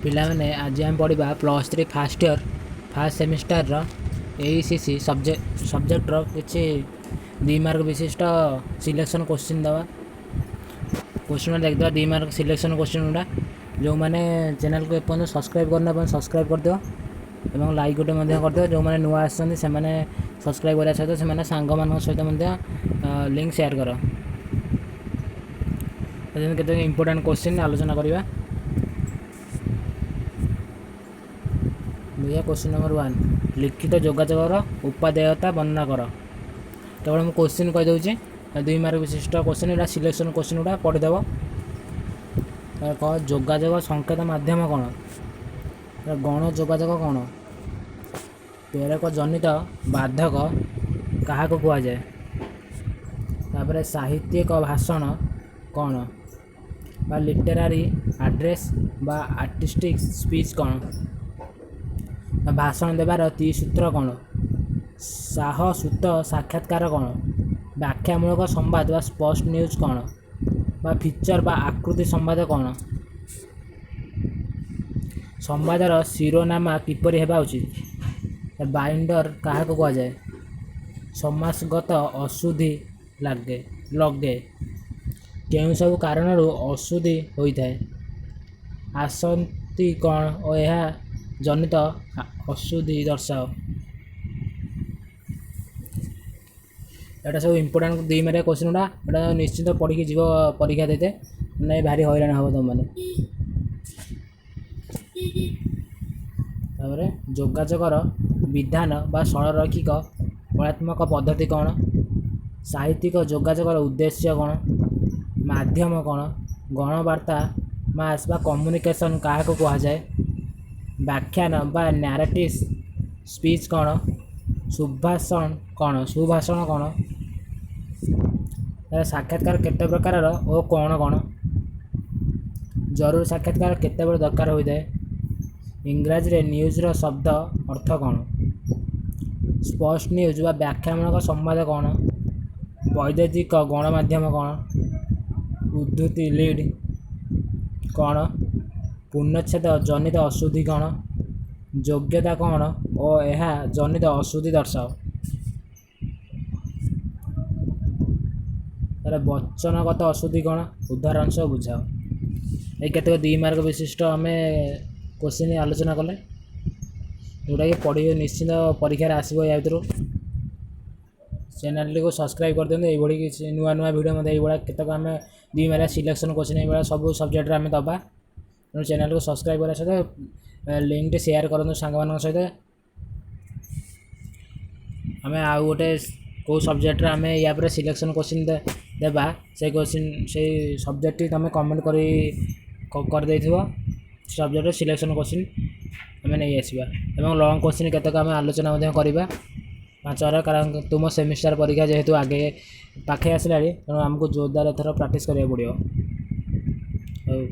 ପିଲାମାନେ, ଆଜି ଆମେ ପଢ଼ିବା +3 ଫାର୍ଷ୍ଟ ଇୟର୍ ଫାର୍ଷ୍ଟ ସେମିଷ୍ଟାରର ଏଇସିସି ସବଜେକ୍ଟର କିଛି 2 ମାର୍କ ବିଶିଷ୍ଟ ସିଲେକ୍ସନ୍ କୋଶ୍ଚିନ୍ ଦେବା। କୋଶ୍ଚିନ୍ ଦେଖିଦେବା, 2 ମାର୍କ ସିଲେକ୍ସନ୍ କୋଶ୍ଚିନ୍ ଗୁଡ଼ା। ଯେଉଁମାନେ ଚ୍ୟାନେଲକୁ ଏପର୍ଯ୍ୟନ୍ତ ସବସ୍କ୍ରାଇବ୍ କରିନ, ଆପଣ ସବସ୍କ୍ରାଇବ୍ କରିଦିଅ ଏବଂ ଲାଇକ୍ ଗୋଟେ ମଧ୍ୟ କରିଦିଅ। ଯେଉଁମାନେ ନୂଆ ଆସିଛନ୍ତି, ସେମାନେ ସବସ୍କ୍ରାଇବ୍ କରିବା ସହିତ ସେମାନେ ସାଙ୍ଗମାନଙ୍କ ସହିତ ମଧ୍ୟ ଲିଙ୍କ୍ ସେୟାର କର। କେତେ ଇମ୍ପୋର୍ଟାଣ୍ଟ କୋଶ୍ଚିନ୍ ଆଲୋଚନା କରିବା। ଦେଖିବା କୋଶ୍ଚିନ୍ ନମ୍ବର 1। ଲିଖିତ ଯୋଗାଯୋଗର ଉପାଦେୟତା ବର୍ଣ୍ଣନା କର। କେବଳ ମୁଁ କୋଶ୍ଚିନ୍ କହିଦେଉଛି। 2 ମାର୍କ ବିଶିଷ୍ଟ କୋଶ୍ଚିନ୍, ଏଇଟା ସିଲେକ୍ସନ୍ କୋଶ୍ଚିନ୍ ଗୁଡ଼ା ପଢ଼ିଦେବ। କହ, ଯୋଗାଯୋଗ ସଂକେତ ମାଧ୍ୟମ କ'ଣ? ଗଣ ଯୋଗାଯୋଗ କ'ଣ? ପ୍ରେରକ ଜନିତ ବାଧକ କାହାକୁ କୁହାଯାଏ? ତାପରେ ସାହିତ୍ୟିକ ଭାଷଣ କ'ଣ ବା ଲିଟେରାରୀ ଆଡ୍ରେସ୍ ବା ଆର୍ଟିଷ୍ଟିକ୍ ସ୍ପିଚ୍ କ'ଣ? ଭାଷଣ ଦେବାର ତ୍ରିସୂତ୍ର କ'ଣ? ସାହସୂତ ସାକ୍ଷାତକାର କ'ଣ? ବ୍ୟାଖ୍ୟାମୂଳକ ସମ୍ବାଦ ବା ସ୍ପଷ୍ଟ ନ୍ୟୁଜ୍ କ'ଣ ବା ଫିଚର୍ ବା ଆକୃତି ସମ୍ବାଦ କ'ଣ? ସମ୍ବାଦର ଶିରୋନାମା କିପରି ହେବା ଉଚିତ? ବାଇଣ୍ଡର କାହାକୁ କୁହାଯାଏ? ସମାସଗତ ଅଶୁଦ୍ଧି ଲଗେ କେଉଁ ସବୁ କାରଣରୁ ଅଶୁଦ୍ଧି ହୋଇଥାଏ? ଆସନ୍ତି କ'ଣ ଓ ଏହା ଜନିତ ଅଶୁଦ୍ଧି ଦର୍ଶାଅ। ଏଇଟା ସବୁ ଇମ୍ପୋର୍ଟାଣ୍ଟ 2 ମାର୍କିଆ କୋଶ୍ଚିନ୍ ଗୁଡ଼ା। ଏଇଟା ନିଶ୍ଚିନ୍ତ ପଢ଼ିକି ଯିବ ପରୀକ୍ଷା ଦେଇତେ, ନାଇଁ ଭାରି ହଇରାଣ ହେବ ତୁମମାନେ। ତାପରେ ଯୋଗାଯୋଗର ବିଧାନ ବା ସରଳରୈଖିକ କଳାତ୍ମକ ପଦ୍ଧତି କ'ଣ? ସାହିତ୍ୟିକ ଯୋଗାଯୋଗର ଉଦ୍ଦେଶ୍ୟ କ'ଣ? ମାଧ୍ୟମ କ'ଣ? ଗଣବାର୍ତ୍ତା ମାସ୍ ବା କମ୍ୟୁନିକେସନ୍ କାହାକୁ କୁହାଯାଏ? ବ୍ୟାଖ୍ୟାନ ବା ନ୍ୟାରେଟିଭ୍ ସ୍ପିଚ୍ କ'ଣ? ସୁଭାଷଣ କ'ଣ? ସାକ୍ଷାତକାର କେତେ ପ୍ରକାରର ଓ କ'ଣ କ'ଣ? ଜରୁରୀ ସାକ୍ଷାତକାର କେତେବେଳେ ଦରକାର ହୋଇଥାଏ? ଇଂରାଜୀରେ ନ୍ୟୁଜ୍ର ଶବ୍ଦ ଅର୍ଥ କ'ଣ? ସ୍ପଷ୍ଟ ନ୍ୟୁଜ୍ ବା ବ୍ୟାଖ୍ୟାମୂଳକ ସମ୍ବାଦ କ'ଣ? ବୈଦ୍ୟୁତିକ ଗଣମାଧ୍ୟମ କ'ଣ? ଉଦ୍ଧୃତି ଲିଡ୍ କ'ଣ? ପୂର୍ଣ୍ଣଚ୍ଛେଦ ଜନିତ ଅଶୁଦ୍ଧି କ'ଣ? ଯୋଗ୍ୟତା କ'ଣ ଓ ଏହା ଜନିତ ଅଶୁଦ୍ଧି ଦର୍ଶାଅ। ତାହେଲେ ବଚନଗତ ଅଶୁଦ୍ଧି କ'ଣ? ଉଦାହରଣ ସହ ବୁଝାଅ। ଏଇ କେତେକ 2 ମାର୍କ ବିଶିଷ୍ଟ ଆମେ କୋଶ୍ଚିନ୍ ଆଲୋଚନା କଲେ, ଯେଉଁଟାକି ପଢ଼ିବେ, ନିଶ୍ଚିନ୍ତ ପରୀକ୍ଷାରେ ଆସିବ ୟା ଭିତରୁ। ଚ୍ୟାନେଲଟିକୁ ସବସ୍କ୍ରାଇବ୍ କରିଦିଅନ୍ତୁ। ଏଇଭଳି କିଛି ନୂଆ ନୂଆ ଭିଡ଼ିଓ ମଧ୍ୟ ଏଇଭଳିଆ କେତେକ ଆମେ 2 ମାର୍କିଆ ସିଲେକ୍ସନ୍ କୋଶ୍ଚିନ୍ ଏଇଭଳିଆ ସବୁ ସବଜେକ୍ଟରେ ଆମେ ଦେବା। ତେଣୁ ଚ୍ୟାନେଲକୁ ସବସ୍କ୍ରାଇବ୍ କରିବା ସହିତ ଲିଙ୍କଟି ସେୟାର କରନ୍ତୁ ସାଙ୍ଗମାନଙ୍କ ସହିତ। ଆମେ ଆଉ ଗୋଟେ କେଉଁ ସବଜେକ୍ଟରେ ଆମେ ୟା ପରେ ସିଲେକ୍ସନ୍ କୋଶ୍ଚିନ୍ ଦେବା, ସେଇ କୋଶ୍ଚିନ୍ ସେଇ ସବଜେକ୍ଟଟି ତୁମେ କମେଣ୍ଟ କରିଦେଇଥିବ। ସବଜେକ୍ଟର ସିଲେକ୍ସନ୍ କୋଶ୍ଚିନ୍ ଆମେ ନେଇ ଆସିବା ଏବଂ ଲଙ୍ଗ୍ କୋଶ୍ଚିନ୍ କେତେକ ଆମେ ଆଲୋଚନା ମଧ୍ୟ କରିବା 5 ମାର୍କ, କାରଣ ତୁମ ସେମିଷ୍ଟାର ପରୀକ୍ଷା ଯେହେତୁ ଆଗେ ପାଖେଇ ଆସିଲାଣି, ତେଣୁ ଆମକୁ ଜୋରଦାର ଏଥର ପ୍ରାକ୍ଟିସ୍ କରିବାକୁ ପଡ଼ିବ। ହଉ।